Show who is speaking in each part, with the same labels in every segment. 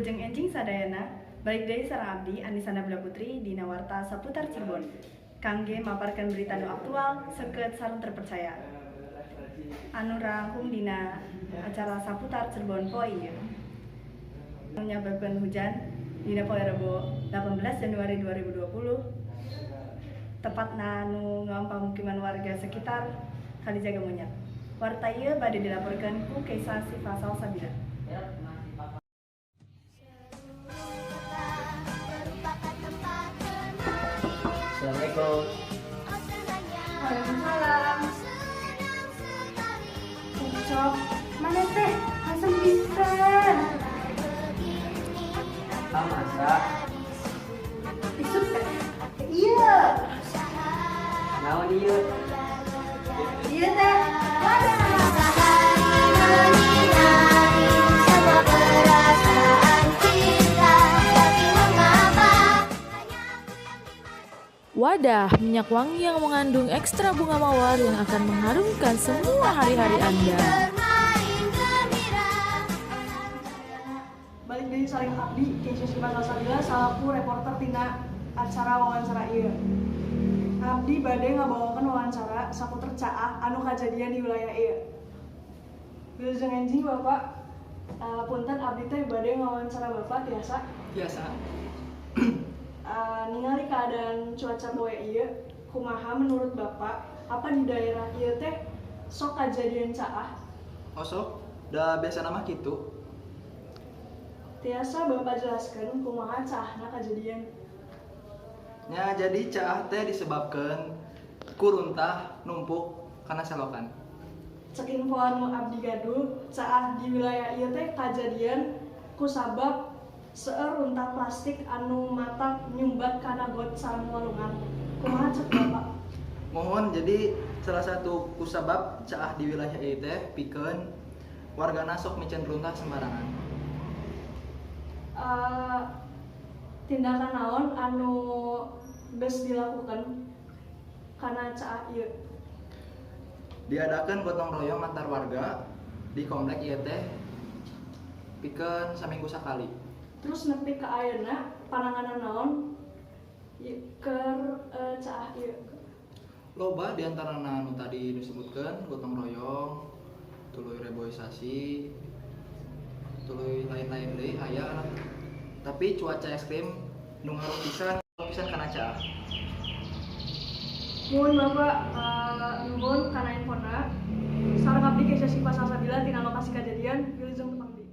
Speaker 1: Wilujeng enjing sadayana, balik deui sareng abdi Anissa Nabila Putri dina Warta Saputar Cirebon. Kangge maparkeun berita nu aktual, seukeut sareng terpercaya. Anu rangkung dina acara Saputar Cirebon poe ieu. Menyebabkan hujan dina poe Rebo 18 Januari 2020, tepatna nu ngawam pamukiman warga sekitar Kalijaga Monyet. Warta ieu bade dilaporkeun ku Keisa Sifa Salsabila.
Speaker 2: Assalamualaikum.
Speaker 1: Waalaikumsalam. Ucok, mana teh? Hasan pisan.
Speaker 2: Ah, masa?
Speaker 1: Isuk teh. Iya.
Speaker 2: Naon ieu?
Speaker 1: Iya teh. Mana?
Speaker 3: Wadah minyak wangi yang mengandung ekstra bunga mawar yang akan mengharumkan semua hari-hari Anda.
Speaker 4: Balik deui sareng abdi Keisha Siva Salsabila salaku reporter tina acara wawancara ieu. Abdi bade ngabawakeun wawancara saputar caah anu kajadian di wilayah ieu. Wilujeng enjing, Bapak. Punten, abdi teh bade ngawawancara Bapak, tiasa?
Speaker 5: Biasa.
Speaker 4: Ningali keadaan cuaca poe ieu, kumaha menurut Bapak, apa di daerah ieu teh sok kajadian caah?
Speaker 5: Oh sok, da biasa nama gitu.
Speaker 4: Tiasa Bapak jelaskan kumaha caahna kajadian?
Speaker 5: Ya, jadi caah teh disebabkan ku runtah numpuk kana selokan.
Speaker 4: Cek info anu abdi gaduh, caah di wilayah ieu teh kajadian kusabab seueur runtah plastik anu matak nyumbat kana got sareng walungan. Kumaha cek Bapak?
Speaker 5: Mohon, jadi salah satu kusabab caah di wilayah ieu teh pikeun wargana sok miceun runtah sembarangan.
Speaker 4: Tindakan naon anu geus dilakukan kana caah ieu?
Speaker 5: Diadakeun gotong royong antar warga di komplek ieu teh pikeun saminggu sakali.
Speaker 4: Terus nepi ka ayeuna pananganan naon keur caah ieu?
Speaker 5: Loba diantarana anu tadi disebutkeun, gotong royong, tuluy reboisasi, tuluy lain-lain deui aya lah. Tapi cuaca ekstrim nu ngaruh pisan pisan kana caah.
Speaker 4: Nuhun Bapak, nuhun kana infona. Sareng abdi Keisha Siva Salsabila tina lokasi kajadian, wilujeng tepang deui.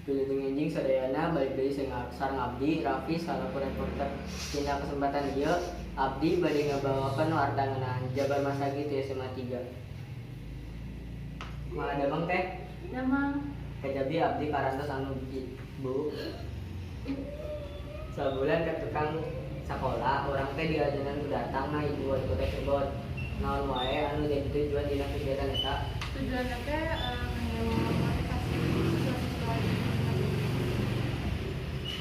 Speaker 2: Wilujeng enjing sadayana, balik deui sareng abdi Raffi salaku reporter. Dina kesempatan ieu abdi bade ngabawakeun warta ngeunaan Jabar Masagi ti SMA 3. Kumaha damang, Teh?
Speaker 6: Damang.
Speaker 2: Kajabi abdi parantos anu ibu. Sabulan ka tukang sakola urang teh diajanan ku datangna Ibu Wali Kota Cirebon. Naon wae anu jadi tujuan dina kegiatan eta?
Speaker 6: Tujuannya teh motivasi siswa-siswa di SMA.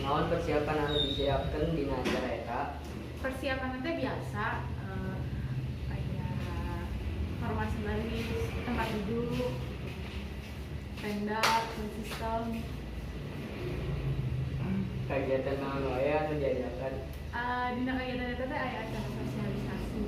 Speaker 2: Naon persiapan anu disiapkeun dina acara eta?
Speaker 6: Persiapan teh biasa, kayak formasi baris, tempat duduk, tenda, sound system.
Speaker 2: Kegiatan naon wae anu diadakan?
Speaker 6: Dina kegiatan eta teh aya acara sosialisasi.